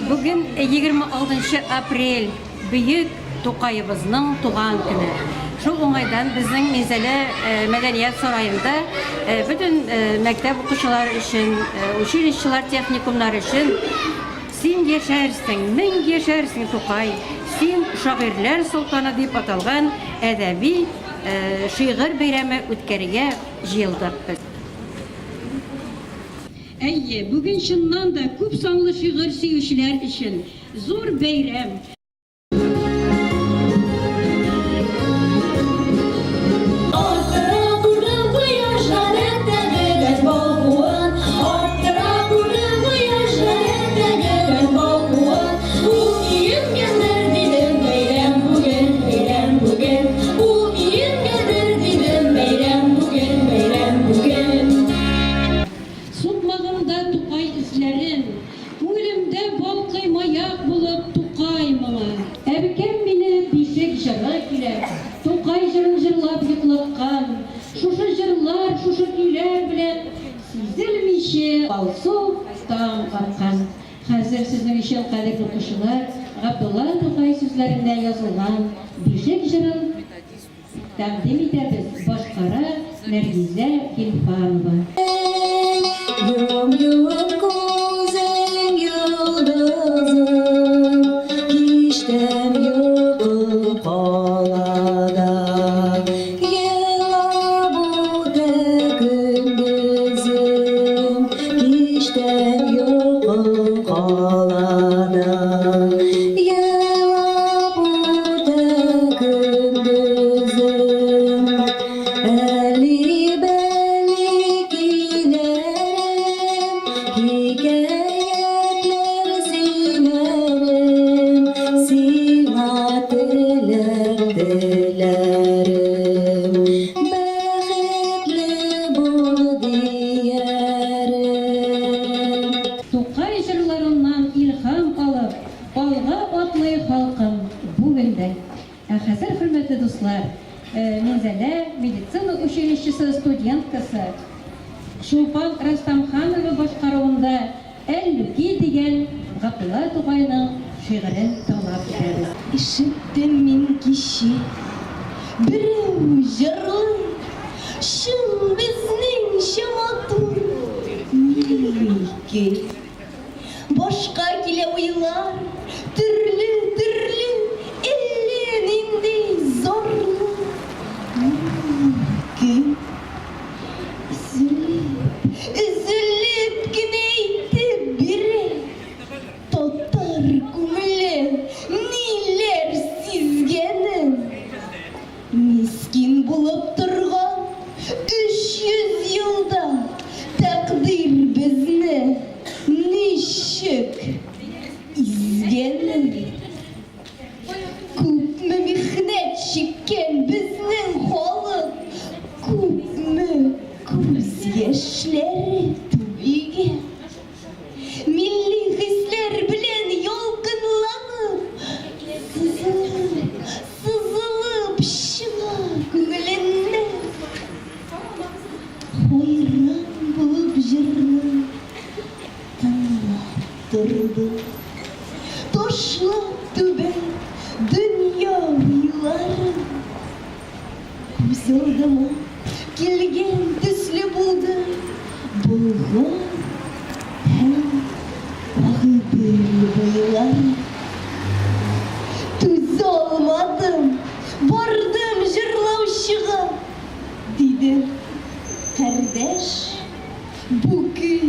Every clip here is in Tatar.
Бүген 26 апрель, бөек Тукаебызның туган көне. Шул уңайдан безнең Минзәлә мәдәният сараенда бөтен мәктәп укучылары өчен, училищелар, техникумнар өчен Син яшәрсең, мең яшәрсең, Тукай, син шагыйрьләр солтаны дип аталган әдәби шигырь бәйрәме үткәрергә җыелдык без. Әйе, бүген чыннан да күп санлы шигырь сөючеләр өчен зур бәйрәм. Арттыра күрдем кояш гадәттәгедән балкуын, Арттыра күрдем кояш гадәттәгедән балкуын. Ул киенгәндер, дидем, бәйрәм бүген, бәйрәм бүген. Ул киенгәндер, дидем, бәйрәм бүген, бәйрәм бүген. Сукмагымда Тукай эзләрен, Күңелемдә балкый маяк булып Тукай моңы. Әбкәм мине бишек җыры көйләп, Тукай җырын җырлап йоклаткан. Шушы җырлар, шушы көйләр белән сизелмичә алсу таң аткан. Хәзер сезнең өчен, кадерле укучылар, Габдулла Тукай сүзләренә язылган Бишек җырын Тәкъдим итәбез, башкара Нәргизә Гилфанова. Йом-йом күзең йолдызым, Кичтән йокы кала да. Елап үтә көндезем, Кичтән йокы кала да. Елап үтә көндезем, Әли-бәли көйләрем, Хикәятләр сөйләрем, Сиңа теләк теләрем, Бәхетле бул диярем. Тукай җырларыннан илһам алып, алга атлый халкым бүген дә. Ә хәзер, хөрмәтле дуслар, Минзәлә медицина училищесы студенткасы Чулпан Рәстәмханова башкаруында Әллүки дигән Габдулла Тукайның шигырен тыңлап китәбез. Ишеттем мин кичә, берәү җырлый, Чын безнеңчә матур милли көй. Башка килә уйлар, төрле-төрле, Әллә нинди зарлы моңлы көй. Өзелеп, өзелеп кенә әйтеп бирә, Татар күңеле ниләр сизгәнен. Мискин булып торган 300 елда Тәкъдир безне ничек изгәнен. Күпме михнәт чиккән безнең халык, Күпме күз яшьләре түгелгән. Милли хисләр белән ялкынланып, сызылып, сызылып чыга күңеленнән. Хайран булып җырны тыңлап тордым. Ташлап түбән дөнья уйларын. Күз алдыма килгән төсле булды Болгар һәм Агыйдел буйлары. Түзә алмадым, бардым җырлаучыга, Дидем, кардәш, бу көй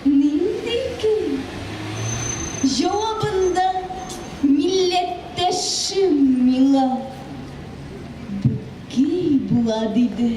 нинди көй? Җавабында милләттәшем миңа. Бу көй була, диде.